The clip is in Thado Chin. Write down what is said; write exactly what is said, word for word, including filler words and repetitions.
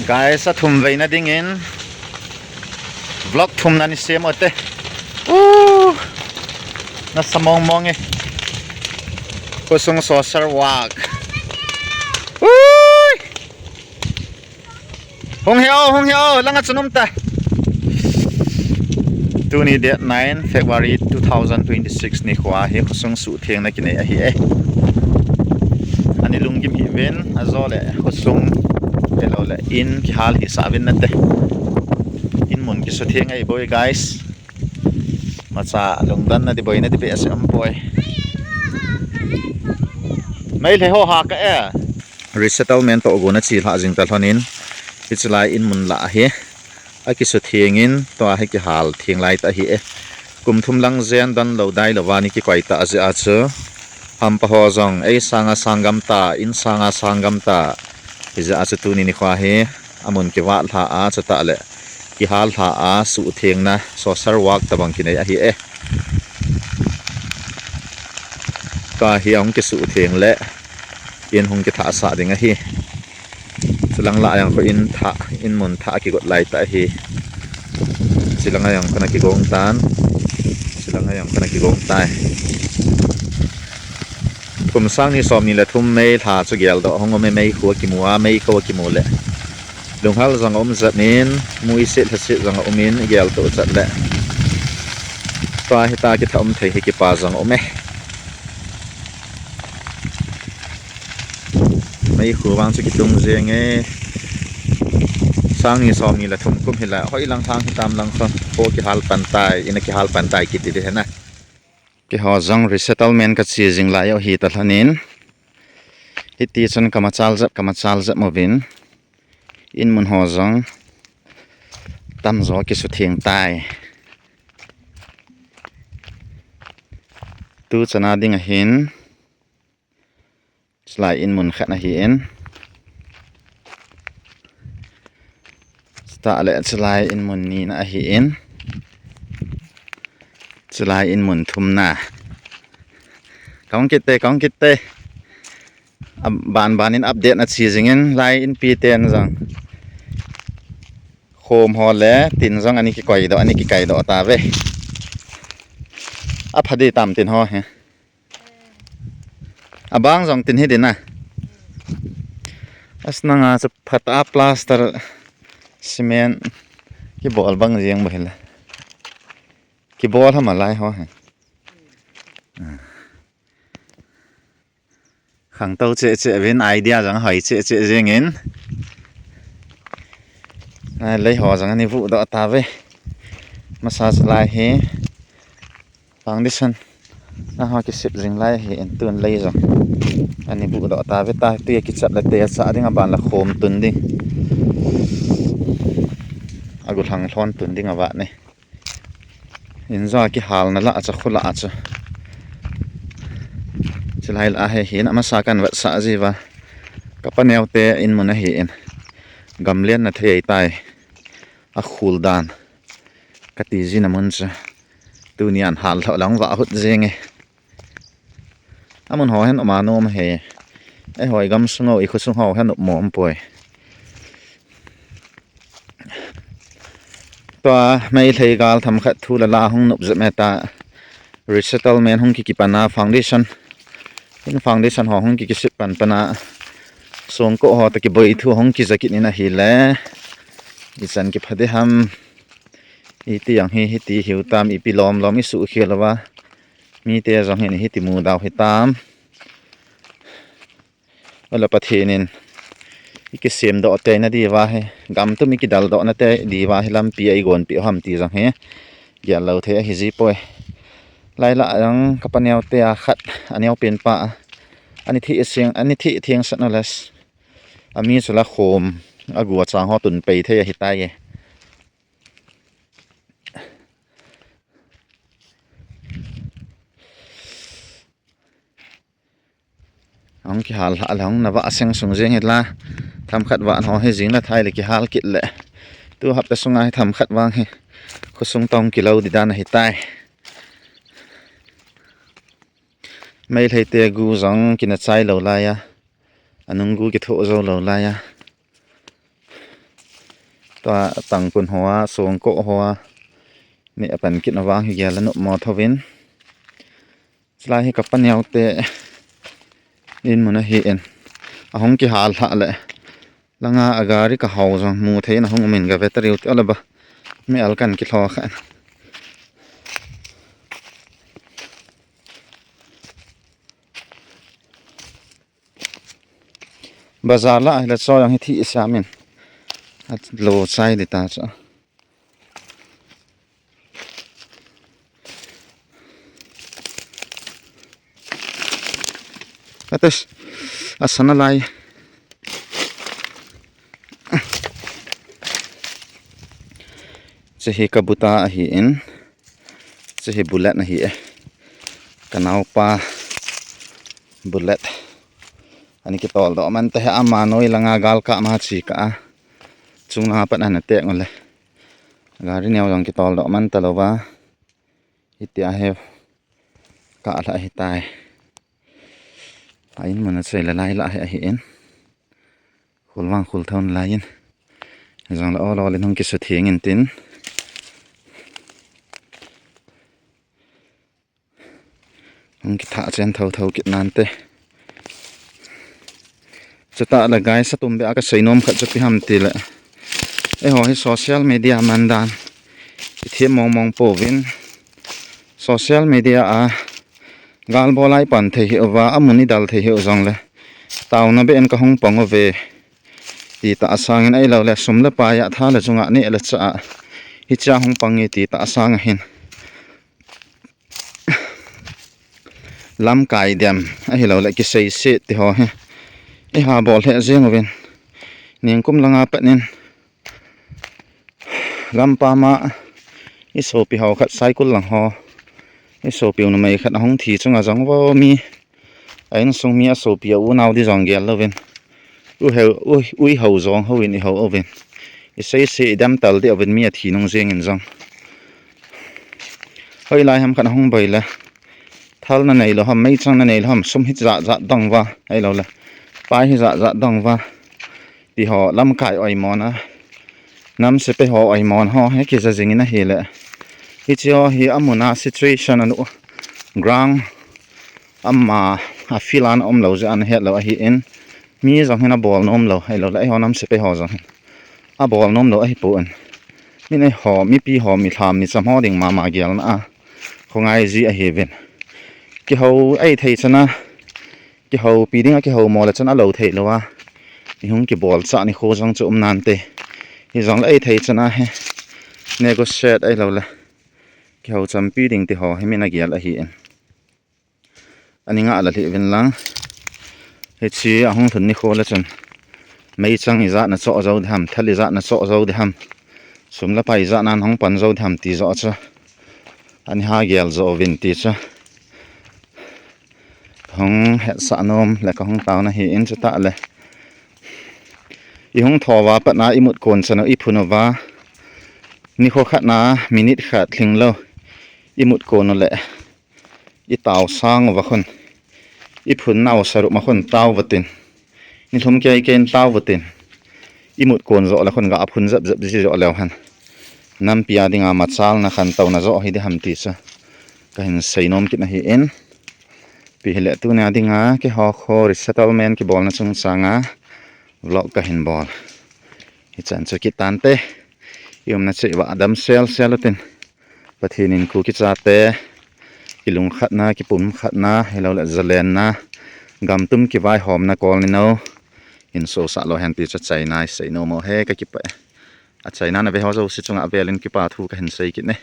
Guys, a thum veina dingin vlog thumna ni sem ute. Uh, nasa mong mong e. Khosung social work. Ui! Hung heo, hung heo, langa chun um ta. Tuni date nine February two thousand twenty-six nikho hi khosung suhthengna kinei ahi e. Ani lunggim hih uvin, ajole khosung ahilou le in kihal hih sah uvin nate. In mun kisutheng ahi boi guys. Macha lungdonna di boina di behseh um poi. Meitei ho ha ka e. Resettlement toh gona chi lha jing ta lhonin, hichelai in mun lah hi akisuthengin, tua hi kihal theng lai ta ahi e. Kum thum lang jen don lou dai louva ni kikoi ta jeh a chu, hampa ho jong ei sanga sanggam ta, in sanga sanggam ta, hijeh a chu tuni nikho hi amun kivat lha a, chutah le kihal lha a, suhthengna social work tabang kinei ahi e. Tua hi ahung kisuhtheng le in hung kithah sah ding ahi. Chulang lah a jong khu in thah, in mun thah akigot lai ta ahi. Chulang a jong khu ana kigong tan. Chulang a jong khu ana kigong tai. Kum sang ni som ni le thum May lha chu geldoh hung um e, meikhu akimu a, meikhu akimu le lunghal jong aum jep in, muiset lhaset jong aum in, igeltoh chet le tua hita kitha um thei hi kipa jong aum e. Meikhu vang chu kitung jeng e. Sang ni som ni le thum kum hi la, hoilang lhang hitam lang kho, kho kihal pan tai, in akihal pan tai kiti di hena. Keiho jong resettlement kache jing lai u hita lhonin, hiti chun kamachal jep, kamachal jep uvin, in mun ho jong tamjo kisutheng tai. Tu chana ding ahin, chulai in mun khatna ahin, chutah le chulai in mun nina ahin, chulai in mun thumna. Kahung kit te, kahung kit te. Aban ban in update na che jingin, lai inpi ten jong khom ho le tin jong ani kikoi doh, ani kikai doh tave. Apha di tam tin ho hi. Abang jong tin hi dina. Asnanga chu phat a plaster cement kibol bang jeng bo hile. Kibol ham alai ho hi. Khangtou cheh cheh uvin, idea jong hoi cheh cheh jingin. Lei ho jong ani vuh doh tave. Masa chu lai hi foundation a ho kisip jing lai ahin, tun lei jong ani vuh doh tave ta, tui akichap le te acha ding, aban la khom tun ding. Agu lhang lhon tun ding ava ne. In jo kihalna lah a chu, khu lah a chu. Chulai lah a hi hin amasa kan vetsah jiuva. Kapa neo te in mun ahin. Gamlen na thei tai. Akhul dan. Kati jina mun chu. Tuni an hal lhou lang va hut jing e. Amun ho hin um a nom he. Eihoi gamsung u, i khosung ho hin um mong poi. Tua Meitei gal themkhat thu le la hung nop jep e ta. Resettlement hung kikipan a foundation. In foundation ho hung kikisip pan pan a. Songko ho toh kiboi thu hung kija kit in ahile. Ichan kipha di ham. Iti jong hi, hiti hiu tam, ipi lom lom isuh khel uva. Mite jong hin hiti mudau hitam. Ole Pathen in ikisem doh tei na diuva hi, gam tum ikidal doh na tei diuva hi lampi a igon peh u ham ti jong hi gel lou thei ahi ji poi. Lai lah jong kapa neo te a khat, aneo pen pa, ani thi sing, ani thi theng sat na les. Ami chu la khom, agu achang ho tun pei thei ahi tai e. Ahung kihal lha le hung na va seng sung jeng hi la. Themkhat va ho hi jing la thai le kihal kit le. Tu hapta sunga hi themkhat vang hi khosung tong kilou di dan ahi tai. Meitei te gu jong kina chai lou lai a. Anung gu kithoh jou lou lai a. Tua tangkun hoa, songko hoa, ni apan kit na vang hi gel la nop mo thovin. Chulai hi ka paneo te in mun ahi in. Ahung kihal hlah le. Langa a gari ka hau jong mu thei na hung umin ga vetariu te alaba. Mi al kan kithlo kha. Bazar la hila cho jong hi thi siamin. Atlo chai di ta cha. Atas, asana lai. Chehi ka buta ahi in. Chehi Bullet ahi e. Ka naupa Bullet. Ani kitol doh man te he ama noi langa gal ka ma chi ka a. Chung langa pat ana tek ngole. Gari neo jong kitol doh man ta lova. Hitia he ka la hi tai. A in mun a chei la lai la he ahi in. Khul vang khul thon lai in. Jong la olo le nung kisu thing in tin. Hung kitha chen tho tho kit nan te. Chuta le guys, atum be a ka seinom khat chu pi ham ti le. Eiho hi social media man dan. I thiam mong mong pouvin. Social media a gal bolai pan thei hi uva, amun i dal thei hi u jong le. Tauna be en ka hung pang uve. Ti ta asang in ailo le sum le pai a tha le chunga ni le cha. Hicha hung pang i ti ta asang a hin. Lamkai dem, ahilou le kisei se ti ho hi. I ha bol he jeng uvin. Ningkum langa pat in. Gampam a i sopi ho khat Saikul lang ho. I sopi u numei khat ahung thi chunga jong vo mi. A insung mi a sopi a unau di jong gel louvin. U heu, u, ui ho jong houin i ho uvin. I sei se i dam tal di uvin mi a thi nung jeng in jong. Hoilai ham khat ahung boi le. Thal na nei lou ham, meichang na nei lou ham, sum hi jat jat dong va, ahilou le. Pai hi jat jat dong va. Ti ho lamkai oimona. Nam sepai ho oimon ho, he kija jing in ahile. Hichi ho hi amun a situation anu ground ama a field a na um lou jeh a na het lou ahi in. Mi jong hin a bol nom lou, ahilou le, eiho nam sepai ho jong hin. A bol nom lou ahi pon. Mi nei ho, mipi ho, mi lham, mi cham ho ding mama gelna a. Khongai ji ahi vin. Kihou ei thei chana. Kihoupi ding a kihou mo le chun a lou thei lou a. I hung kibol cha ni kho jong chu um nan te. Hi jong le ei thei chana he. Negotiate ahilou le. Kihou champi ding ti ho hi min a gel ahi in. Ani nga la lhi vin lang. Hichi ahung lhun ni kho le chun. Meichang i jat na cho jo di ham, thal i jat na cho jo di ham. Sum le pai i jat nan hung pan jo di ham ti jo chu. Ani ha gel jo vin ti chu. Hung hetsah nom le ka hung tauna hi in chu ta le. I hung thou va pat na i mut kon chanu i phun uva. Ni kho khat na minute khat lhing lou. I mut kon u le. I tau sang uva khun. I phun nau saru ma khun tau vatin. Ni lhum kei kei in tau vatin. I mut kon jo le khun ga phun jep jep ji jo leu han. Nampi a dinga machal na khan tau na jo hi di ham ti chu. Ka hin sei nom kit na hi in. Pi hi le tu na dinga keiho kho resettlement kibol na chung changa vlog ka hin bol. Hi chan chu kit tan te. I um na che va dam sel sel tin. Pathen in Kuki chate, kilungkhatna, kipumkhatna, hilou le zalenna, gamtum kivaihomna kol ni nou, in sosah lou hen ti chu achaina i sei nom u ahi ka kipah e. Achaina na ve ho jouse chunga avel in kipa thu ka hin sei kit e.